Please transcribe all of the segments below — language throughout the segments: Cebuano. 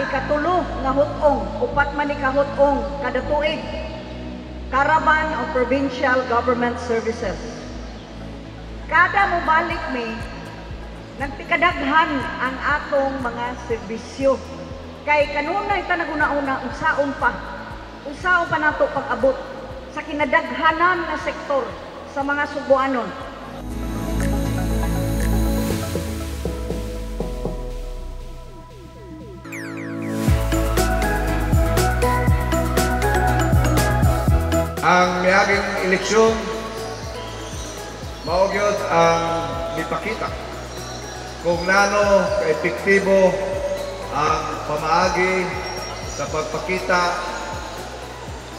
ikatulo nga hutong, upat man ni kahutong kada tuig, Caravan of Provincial Government Services. Kada mobalik mi, nagtikadaghan ang atong mga serbisyo. Kay kanunay ta naguna-una, unsaon pa nato pag-abot sa kinadaghanan nga sektor sa mga Sugbuanon. Ang miaging eleksyon mao gyud ang mipakita kung nano kaepektibo ang pamaagi sa pagpakita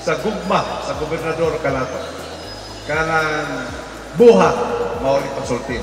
sa gugma sa gobernador kanato. Kanang buhat mao ni pasulti.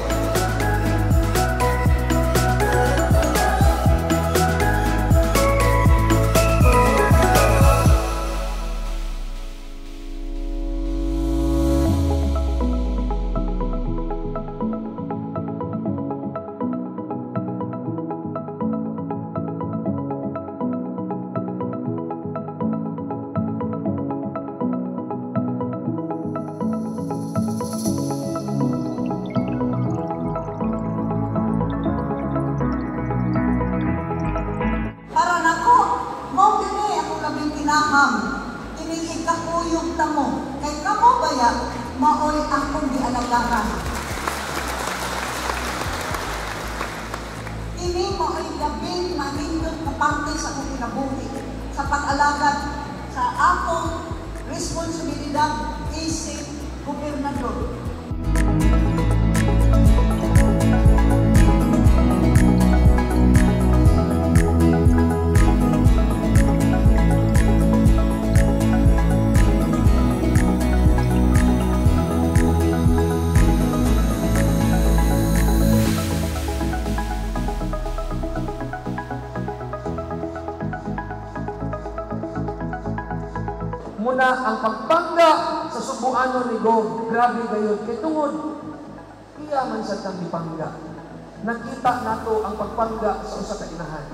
Para nako, mao kini ako labing kinahang, kining ikakuyog tamo, kay kamo baya, maoy akong gialagahan. Kini maoy labing manindot na parte sa akong kinabuhi, sa pag-alagad sa akong responsibilidad isip gobernador. Muna ang pagpangga sa Sugbuanon ni Gov, grabe gayon kay tungod iya man sad kang gipangga. Nakita nato ang pagpangga sa usa ka inahan.